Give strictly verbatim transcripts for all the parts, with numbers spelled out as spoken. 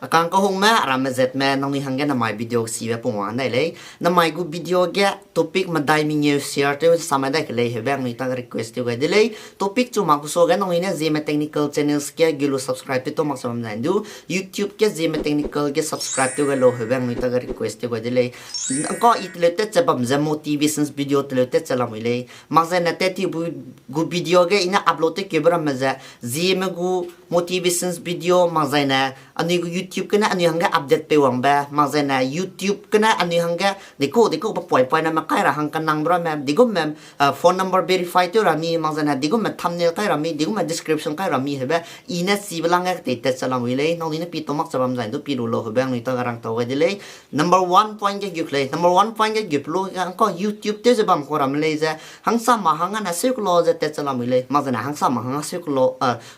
Akang kahungme, aramme zatme, nangnui hangge namai video sibe pungwang dai lei. Namai gu video ge topic medai mengeu share tew samai dai ke lei, heube angnui ta request tew gai de lei. Topic chu mak ku suage nangnui ne Zeme Technical channels ge gu lu subscribe tew to mak se bam zai du, YouTube ge Zeme Technical ge subscribe tew gai lau, heube angnui ta request tew gai de lei. Ngka i teleu tat ze bam ze motivations video teleu tat ze lamui lei. Mak zaine tat ti bu gu video ge i ne upload tew keube ramme ze, Zeme gu motivations video, mak zaine anui gu YouTube gene anui hangge update pei wangbe, mak zaine YouTube gene anui hangge dikau dikau pe poi poi name kai ra hang kanangbe ramme, digumme phone number verify tew ra mi, mak zaine digumme thumbnail kai ra mi, digumme description kai ra mi, heube i ne chibe lang ge ketei tat ze lamui lei. Nangnui ne pi to mak ze bam zai du pi lu lau, heube angnui ta rang tau gai de lei. Number one point ge gu lei, number one point ge gu pe lu ge ngka YouTube tew ze bam ku ramme lei ze, hangsama hang ane seu kelo ze tat ze lamui lei, mak zaine hangsama hang seu kelo,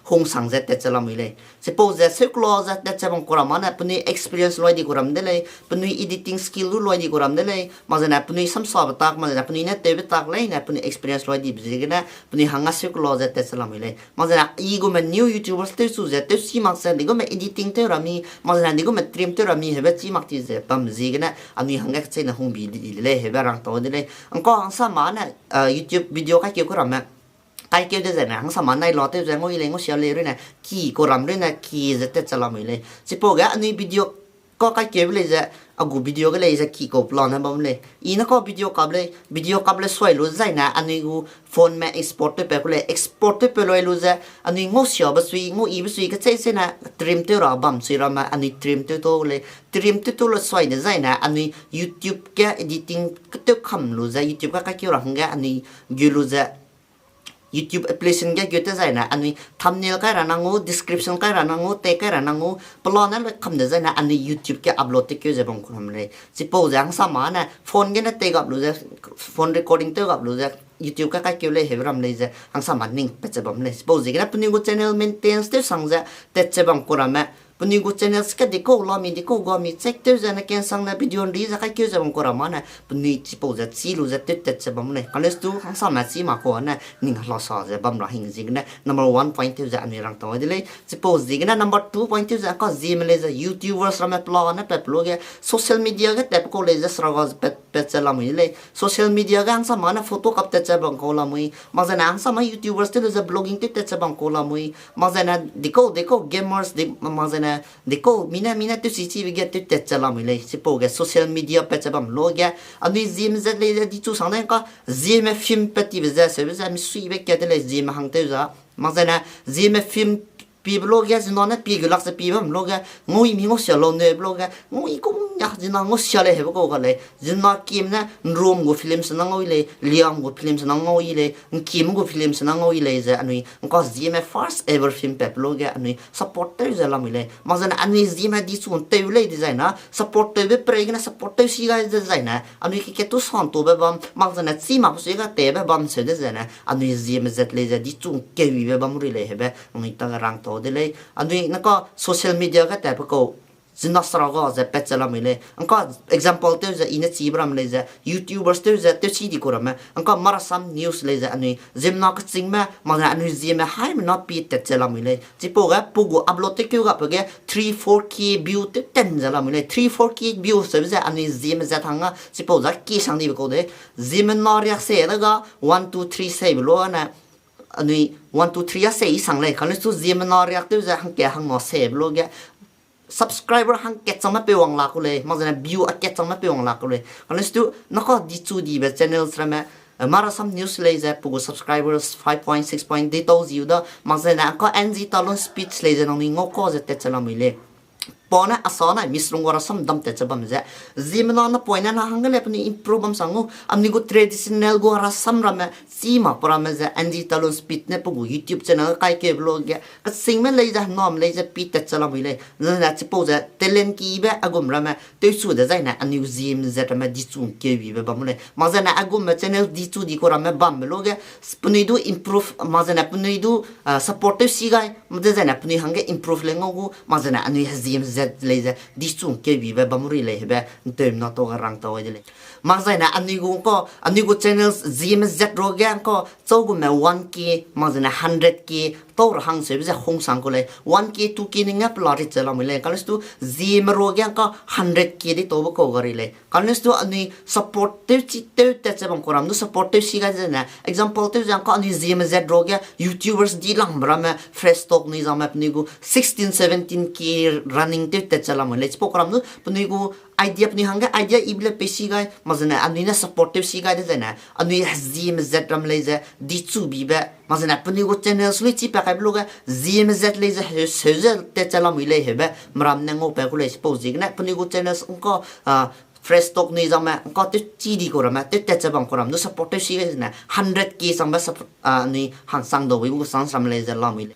hungsang ze tat ze lamui lei. Chipau ze seu kelo ze tat ze bam ku ram ane penui experience loi di ku ram de lei, penui editing skill lu loi di ku ram de lei, mak zaine penui samsabe tak, mak zaine penui ne tewbe tak leine penui experience loi dibe ziegene penui hang a seu kelo ze tat ze lamui lei. Mak zaine i gumme new YouTubers tewchu ze tewchi mak ze digumme editing tew ra mi, mak zaine digumme trim tew ra mi, heube chi mak ti ze bam ziegene anui hangge kecheîne hungbi di de lei, heube rang tau de lei. Ngka hangsama ne YouTube video kaikeu ku ramme kaikeu dezaine hangsama nai la tew ze ngau i lei, ngau sia lei ruine ki ku ram ruine ki ze tat ze lamui lei. Chipau ge anui video ka kaikeube lei ze, a gu video ge lei ze ki kau plan ne bam lei. I ne ka video kap lei, video kap lei suai lu zaine anui gu phoneme export tew pat ku lei, export tew pe loi lu ze anui ngau siabe sui, ngau ibe sui kecheî sene trim tew ra bam sui ramme anui trim tew to lei. Trim tew to le suai dezaine anui YouTube ge editing ketew kam lu ze, YouTube ge kaikeu ra hangge anui gu lu ze YouTube application ge gu tezaine anui thumbnail kai ra nang u, description kai ra nang u, tag kai ra nang u, pelane loi kam dezaine anui YouTube ge upload tew keu ze bam ku ram lei. Chipau ze hangsama ne phone gene tei gap lu ze, phone recording tew gap lu ze YouTube ge kaikeu lei, heube ram lei ze hangsama ning pat ze bam lei. Chipau ziegene penui gu channel maintains tew sang ze tat ze bam ku ramme, penui gu channels ge dikau la mi, dikau ga mi check tew ze ne kensang ne video nri ze kaikeu ze bam ku ramme ne penui chipau ze chi lu ze tew tat ze bam lei. Kalestu hangsame chi mak ku ne ning hela sa ze bam ra hing ziegene number one point tew ze anui rang tau de lei. Chipau ziegene number two point tew ze ngka Zeme lei ze YouTubers ramme pelane pat pe lu ge social media ge tat pe kau lei ze seraga ze pat, pat ze lamui lei. Social media ge hangsama ne photo kap tat ze bam kau lamui, mak zaine hangsama YouTubers tew lu ze vlogging tew tat ze bam kau lamui, mak zaine dikau dikau gamers di, mak zaine dikau mine mine tewsi chibe ge tew tat ze lamui lei. Chipau ge social media pat ze bam lu ge anui Zeme zet lei ze dichu sang de ngka Zeme film pat tibe ze seube ze misuibe kat de lei Zeme hang tew za. Mak zaine Zeme film pibe lu ge zina ne pie gu lak ze pie bam lu ge ngau i mi ngau sia lau neu pe lu ge ngau i kum ya zina ngau sia lei, heube kau ga lei. Zina kim ne Nrum gu film sena ngau i lei, Liam gu film sena ngau i lei, Nkim gu film sena ngau i lei ze anui ngka Zeme first ever film pat pe lu ge anui support tew ze lamui lei. Mak zaine anui Zeme dichu tew lei dezaine support tewbe prei gene support tew si gai dezaine anui keke tu santobe bam, mak zaine chi mak sui ga tebe bam seu dezaine anui Zeme zet lei ze dichu kewibe bam rui lei, heube anui ta rang tau de lei. Anui naka social media ge tat pe kau zina seraga ze pat ze lamui lei. Ngka example tew ze i ne chibe ram lei ze YouTubers tew ze tewchi di ku ramme, ngka Marasam News lei ze anui ziemmena kechîngme, mak zaine anui Zeme haimena pi tat ze lamui lei. Chipau ge pe gu upload tew keu gape ge three four K view tew ten ze lamui lei. Three four K view seube ze anui Zeme zet hang a chipau za ki sang dibe kau de. Ziemmena riak se de ga one two three seibe lu ne anui one two three a sei i sang lei. Kalestu ziemmena riak tew ze hangkat hangna seibe lu ge subscriber hangkat changme pei wang la ku lei, mak zaine view akat changme pei wang la ku lei. Kalestu naka dichu dibe channels ramme, Marasam News lei ze pe gu subscribers five point six point di tau ziu da, mak zaine ngka N G Talon Speech lei ze nangnui ngau ka ze tat ze lamui lei. Pa ne asa nai misrung gu rasam dam tat ze bam ze, ziemmena ne point ne na hangge lei penui improve bam sang u, anui gu traditional gu rasam ramme, chi mak pe ramme ze N G Talon Speech ne pe gu YouTube channel kaikeube lu ge kechîngme lei ze henam lei ze pi tat ze lamui lei. Zane chipau ze talent kibe a gum ramme tewchu dezaine anui Zeme zet ramme dichu kewibe bam u lei. Mak zaine a gumme channel dichu di ku ramme bambe lu ge penui du improve, mak zaine penui du support tew si gai, dezaine penui hangge improve lei ngau gu, mak zaine anui Zeme zet lei ze dichu kewibe bam rui lei, heube nteumena tau ga rang tau de lei. Mak zaine anui gu ngka, anui gu channels Zeme zet ru ge ngka chau gumme one K, mak zaine hundred K, tau ra hangseube ze hungsang ku lei. One K, two K ning ge pela rit ze lamui lei. Kane stu Zeme ruage ngka hundred K di taube kau gari lei. Kane stu anui support tew chi tew tat ze bam kuram du support tew si gai zene. Example tew ze ngka anui Zeme zet ruage YouTubers di langbe ramme Fresh Talk nui zangme penui gu sixteen, seventeen K running tew tat ze lamui lei. Chipau kuram du penui gu idea penui hangge idea ibe le pei si gai, mak zene anui ne support tew si gai de zene, anui Zeme zet ram lei ze, dichu bibe, mak zene penui gu channels lui chi pa kaibe luge, Zeme zet lei ze, heu, heu ze tat ze lamui lei heube, meram ne ngau pa ku lei chipau ziegene, penui gu channels ngka, ah, Fresh Talk nui zangme, ngka tew chi di ku ramme, tew tat ze bam kuram du support tew si gai zene, hundred K sangbe sup-, ah, anui hangsang dau wi gu sang sam lei ze lamui lei.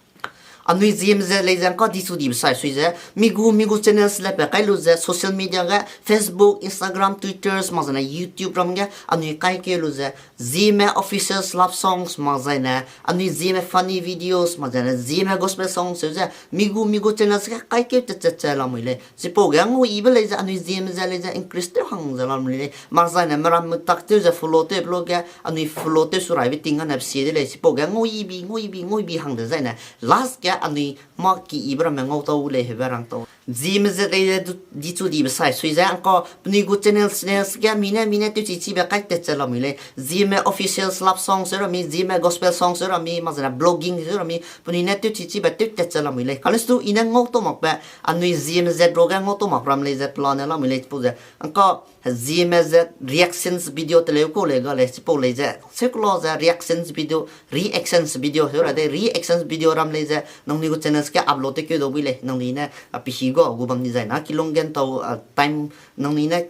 Anui Zeme zet lei ze ngka dichu dibe sai sui ze, mi gu, mi gu channels le pe kai lu ze, social media ge, Facebook, Instagram, Twitters, mak zene YouTube ram ge, anui kaikeu lu ze, Zeme officials love songs, mak zaine, anui Zeme funny videos, mak zaine, Zeme gospel songs, seu ze, mi gu, mi gu channels ge kaikeu tat ze tat ze lamui lei. Chipau ge ngau ibe lei ze, anui Zeme zet lei ze, increase tew hang ze lamui lei. Mak zaine, meram metak tew ze follow tewbe luge, anui follow tew su raibe ting gane pe sie de lei. Chipau ge ngau ibi, ngau ibi, ngau ibi hang de zaine. Last ge anui mâ ki ibe ramme ngau tau lei heube rang tau. Zeme zet lei ze du, dichu dibe sai sui ze, ngka penui gu channels, channels ge mi ne, mi ne tewchi chibe kai tat ze lamui lei. Zeme officials love songs seu ra mi, Zeme gospel songs seu ra mi, mak zene blogging seu ra mi, penui ne tewchi chibe tew tat ze lamui lei. Kane stu i ne ngau tau makbe, anui Zeme zet ruage ngau tau mak ram lei ze pelane lamui lei chipau ze. Ngka Zeme zet reactions video teleu kau lei ga lei, chipau lei ze, seu kela ze reactions video, reactions video, heu ra de reactions video ram lei ze, nangnui gu channels ge upload tewkeu dau bui lei, nangnui ne, a, pihi ga gu bam di zai na, kilung ge ntau, a, time, nangnui ne,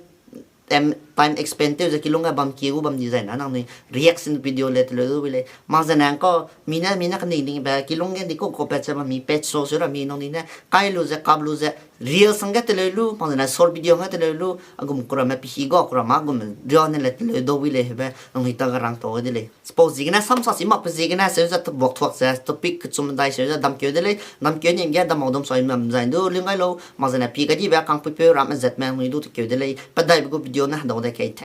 time, time expend tew ze kilung ge bam kie gu bam di zai na, nangnui reaction video le teleu dau bui lei. Mak zene ngka, mi ne, mi ne kaning dingbe, kilung ge di kau kau pat ze bam mi, pet so seu ra mi, nangnui ne, kai lu ze, kap lu ze, reels hangge teleu lu, mak zene short video hangge teleu lu, a gum kuramme pihi ga kuramme a gum ria ne le teleu dau bui lei heube, nangnui ta ga rang tau de lei. Chipau ziegene samsa si makbe ziegene seu ze tabuak thuak ze topic kechum dai seu ze damkeu de lei, damkeu ning ge damau dam sai mam zai du ling gai lau, mak zene pi kadibe kangpuipeu ramme zatme nangnui du tekeu de lei, pe daibe gu video ne hedau de kei the.